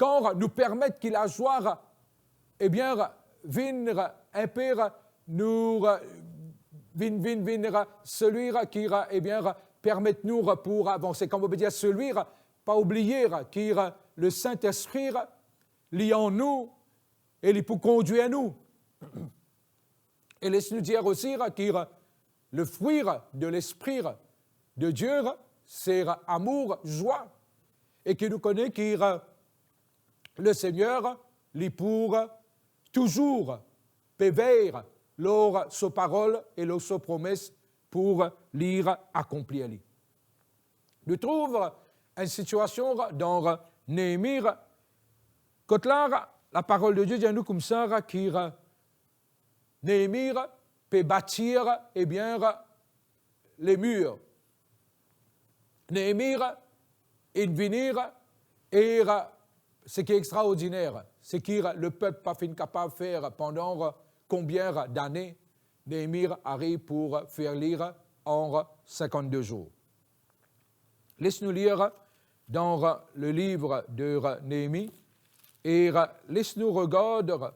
kan nou permet ki lazwa, ebien, vinn inpe nou, vinn, vinn, vinn selwi ki, ebien, permet nou pou avanse. Kan mo pe dir selwi, pa oubliye ki le Saint-Esprit, li an nou e li pou kondwir nou. E les nou dir osi ki le fruit de l'Esprit de Dieu, se amour, joie, e ki nou kone ki le Seigneur, li pou touzour pe vey lor so parol e lor so promes pou li akonplir li. Nou trouv enn sitiasion dan Neemi, kot la, laparol de Die dir nou koumsa ki Neemi pe batir, ebien, lemir. Neemi inn vini, e seki extraordiner, seki lepep pa finn kapav fer pandan konbien dane, Neemi ariv pou fer li an sinkant-de zour. Les nou lir dan le liv de Neemi e les nou regard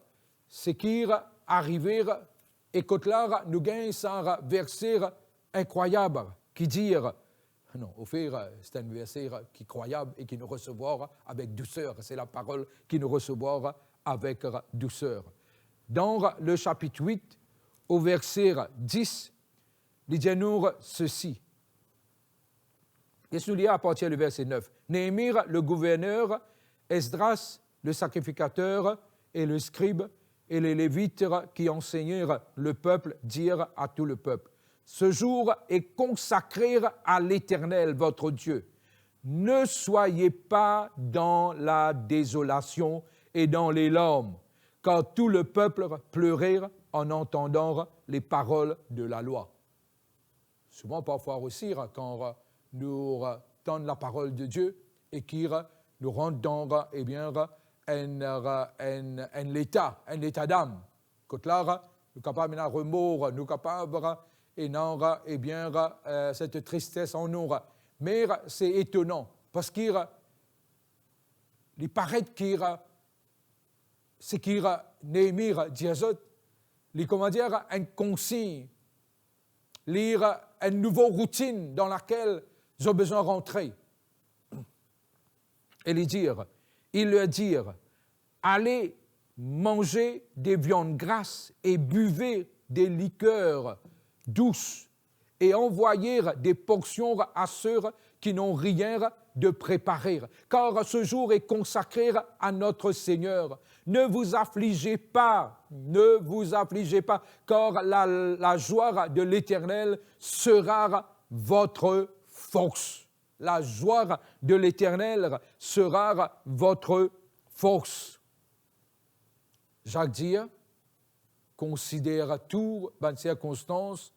seki arive, e kot la nou gagn sa verse inkrwayab ki dir, non, anfet, se enn verse ki krwayab e ki nou resevwar avek douser, se laparol ki nou resevwar avek douser. Dan le sapit wit, o verse dis, li dir nou sesi. Les nou lir apartir le verse nef. Neemi, le gouverner, Esdras, le sacrificateur, et le scribe, et les Lévites qui enseignaient le peuple, dirent à tout le peuple : Ce jour est consacré à l'Éternel, votre Dieu. Ne soyez pas dans la désolation et dans les larmes, car tout le peuple pleurait en entendant les paroles de la loi. Souvan, parfwa osi, kan nou tann laparol de Die e ki nou rant dan, ebien, enn, enn, enn leta, enn leta dam, kot la nou kapav ena remor, nou kapav ena, ebien, eh, set tristes an nou. Me se etonan, parski li paret ki seki Neemi dir zot, li, kouma dir, enn konsign, li enn nouvo routinn dan lakel zot bizin rantre. E li dir, il leur dit, allez manger des viandes grasses et buvez des liqueurs douces, et envoyez des portions à ceux qui n'ont rien de préparé, car ce jour est consacré à notre Seigneur. Ne vous affligez pas, ne vous affligez pas, car la, la joie de l'Éternel sera votre force. La joie de l'Éternel sera votre force. Zak dir, konsider tou bann sirkonstans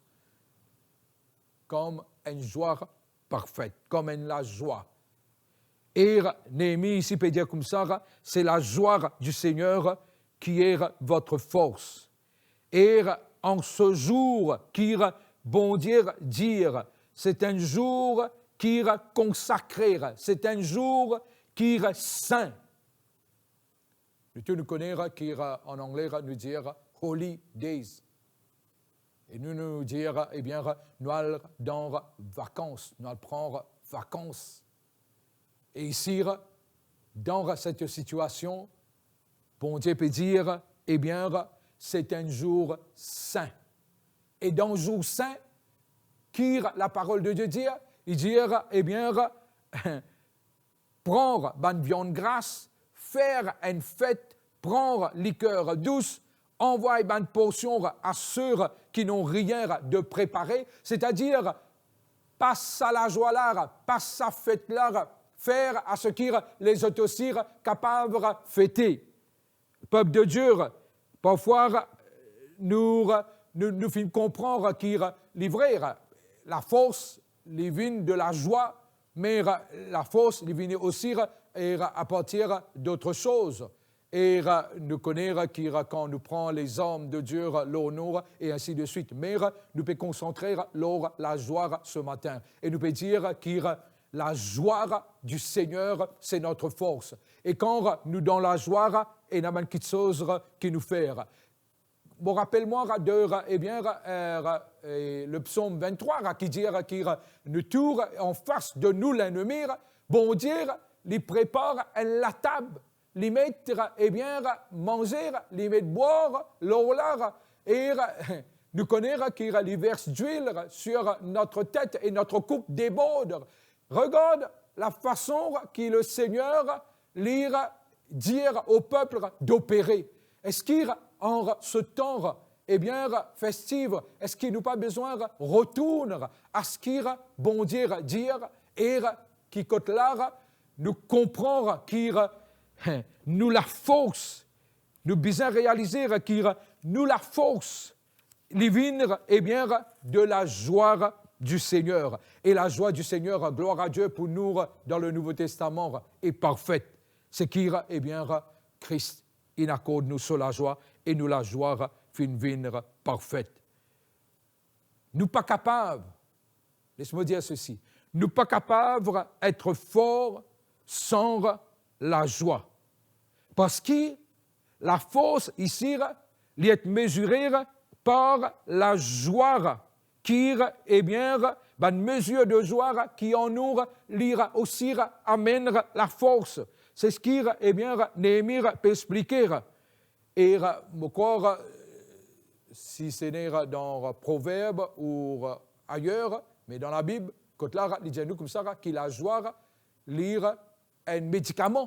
kom enn zwa parfet, kom enn lazwa. E Nehemi isi pe dir koumsa, c'est la joie du Seigneur qui est votre force. E an se zour ki Bondie dir, c'est un jour ki consacré, c'est un jour ki saint. Nou tou nou kone ki an angle nou dir holy days. E nou, nou dir, ebien, nou al dan vakans, nou al pran vakans. E isi, dan set sitiasion, Bondie pe dir, ebien, c'est un jour saint. E dan zour saint, ki laparol de Dieu dir, li dir, ebien, pran bann viann gras, fer enn fet, pran liker dous, anvway bann porsion a seki n'ont rien de prepare, setadir pas sa lazwa la, pas sa fet la, fer a seki lezot osi kapav fete. Pep de Dieu, parfwa nou, nou, nou finn konpran ki li vre, lafors li vinn de lazwa, me lafors li vinn osi, e, apartir dot soz. E nou kone ki kan nou pran lezarm de Dieu lor nou, e ainsi de suite. Me nou pe konsantre lor lazwa se matin. E nou pe dir ki la joie du Seigneur, c'est notre force. E kan nou dan lazwa, ena bann kiksoz ki nou fer. Mo rapel mwa de, ebien, e, e, le psaume vingt-trois, ki dir ki nou tour anfas de nou lennmi, Bondie li prepar enn latab, li met, ebien, manze, li met bwar lor la, e nou kone ki li vers d'huile sur notre tête et notre coupe déborde. Regarde la façon que le Seigneur li dir au peuple d'opérer. Eski an se tan, ebien, festif, eski nou pa bizin retourn a seki Bondie dir, e ki kot la nou konpran ki nou lafors, nou bizin realize ki nou lafors li vinn, ebien, de la joie du Seigneur. E la joie du Seigneur, gloire à Dieu, pou nou dan le Nouveau Testament, est parfaite. Seki, ebien, Kris inn akord nou so lazwa, e nou lazwa finn vinn parfet. Nou pa kapav, laisse-moi dire ceci, nou pa kapav et for san lazwa. Parski lafors isi, li et mezire par lazwa ki, ebien, bann mezir de zwa ki an nou, li osi amenn lafors. Se seki, ebien, Nehemi pe explike. E mo krwar, si se nera dan Proverb ou ayer, me dan Labib, kot la, li dir nou koumsa, ki lazwa, li enn medikaman.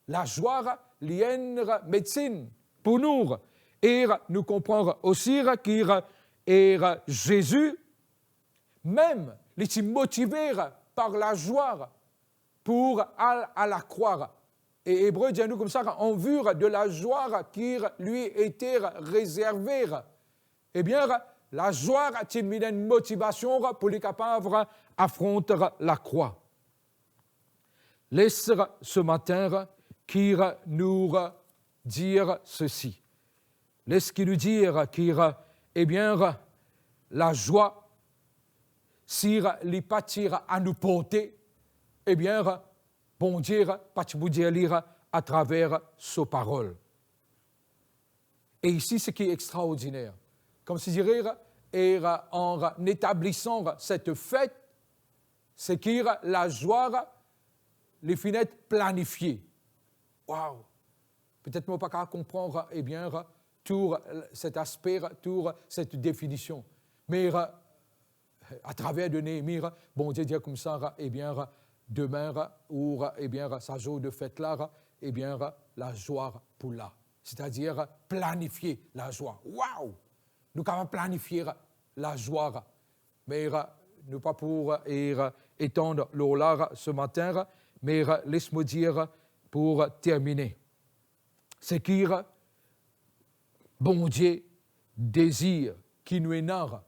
Lazwa, li enn medsinn pou nou. E nou konpran osi ki, e Zezi, mem, li ti motive par lazwa pou al a lakrwa. E Ebre dir nou koumsa, en vue de la joie qui lui était réservée. Ebien, lazwa ti vinn enn motivasion pou li kapav afront lakrwa. Les se matin ki nou dir sesi. Les ki nou dir ki, ebien, lazwa, si li pa ti a nou porte, ebien, Bondie pa ti pou dir li atraver so parol. E isi, seki extraordiner, koumsi dire, e an etablisant set fet, seki lazwa li finn et planifie. Wow! Petet mo pa kapav konpran, ebien, tou set aspe, tou set definision. Me atraver de Nehemi, Bondie dir koumsa, ebien, demin, ou, ebien, sa zour de fet la, ebien, lazwa pou la. Setadir planifie lazwa. Wow! Nou kapav planifie lazwa. Me nou pa pou, e, etann lor la se matin, me les mo dir pou termine. Seki Bondie dezir ki nou ena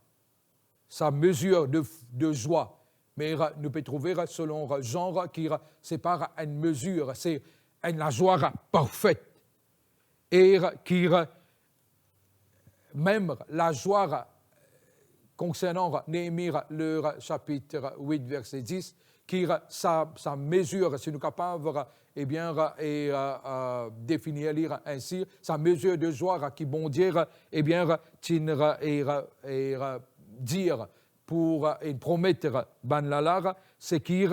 sa mezir de, de zwa, me nou pe trouve selon Jean ki se pa enn mezir, se enn lazwa parfet. E ki mem lazwa konsernan Nehemi, le sapit wit, verse dis, ki sa, sa mezir, si nou kapav, ebien, e, e, definir li ensi, sa mezir de zwa ki Bondie, ebien, ti, e, e, dir pou, e, promet bann la la, seki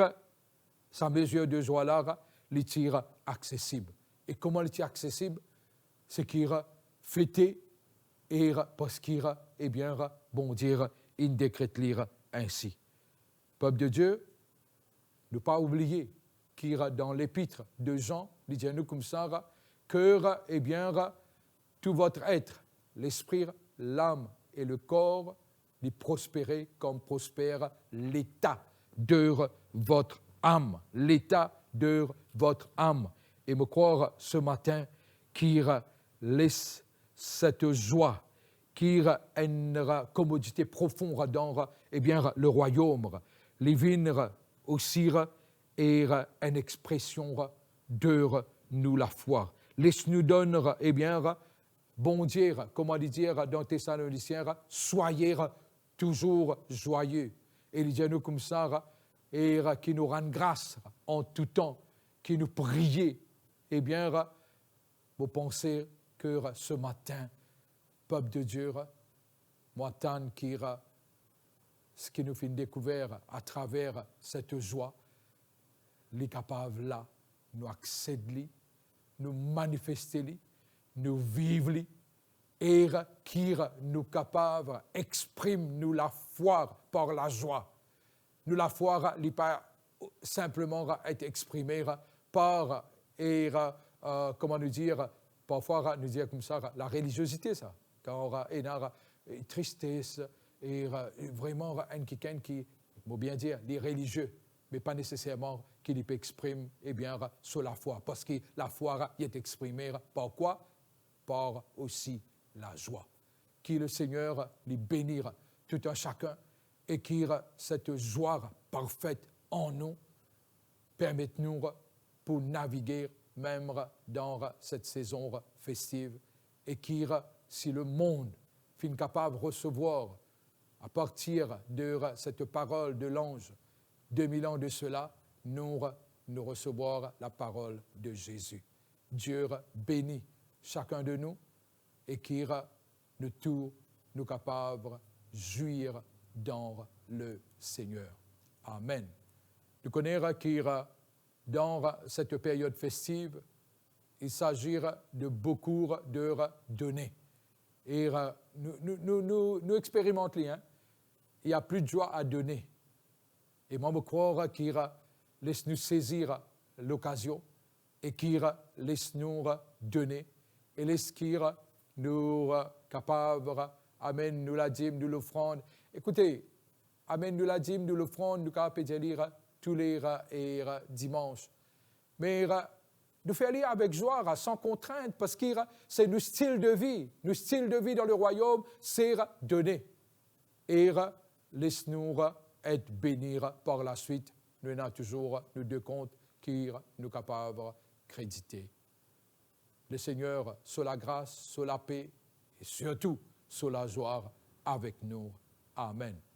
sa mezir de zwa la, li ti aksesib. E kouma li ti aksesib? Seki fete, e parski, ebien, Bondie inn dekret li ensi. Pep de Die, nou pa oubliye ki dan lepit de Jean, li dir nou koumsa, ke, ebien, tout votre être, l'esprit, l'âme et le corps, li prospere comme prospère l'état de votre âme, l'état de votre âme. E mo krwar se matin ki les set zwa ki enn komodite profon dan, ebien, le rwayom, li vinn osi, e, enn expresion de nou lafwa. Les nou donn, ebien, Bondie, kouma li dir dan Tesalonisien, soyez toujours joyeux. E li dir nou koumsa, e ki nou rann gras an tou tan, ki nou priye. Ebien, mo panse ke se matin, pep de Die, mo atann ki seki nou finn dekouver atraver set zwa, li kapav la, nou aksede li, nou manifeste li, nou viv li, e ki nou kapav exprim nou lafwa par lazwa. Nou lafwa, li pa sinpleman et exprime par, e, e, kouma nou dir, parfwa nou dir koumsa, la reliziozite sa. Kan ena, e, tristes, e, e, vreman enn kikenn ki, mo bien dir, li relizie, me pa neseserman ki li pe exprim, ebien, so lafwa. Parski lafwa, li et exprime par kwa? Par osi lazwa. Ki le Seigneur li beni tout un chacun e ki set zwa parfet an nou permet nou pou navige mem dan set sezon festiv, e ki si lemond finn kapav resevwar apartir de set parol de lanz de mil an de sela, nou, nou resevwar laparol de Zezi. Die beni sakenn de nou e ki nou tou nou kapav zwir dan le Seigneur. Amen. Nou kone ki dan set period festiv, il s'agit de beaucoup de donner. E nou, nou, nou, nou, nou experimant li, hein. Il y a plus de joie à donner. E mwa, mo krwar ki les nou sezir lokazion e ki les nou done, e les ki nou kapav amenn nou ladim, nou lofrann. Ekoute, amenn nou ladim, nou lofrann, nou kapav pe dir li tou le, e, dimans. Me nou fer li avek zwa, san kontrint, parski se nou stil de vi. Nou stil de vi dan le rwayom, se done. E les nou et beni par laswit. Nou ena touzour nou de kont ki nou kapav kredite. Le Seigneur, so lagras, so lape, e sirtou so lazwa avek nou. Amen.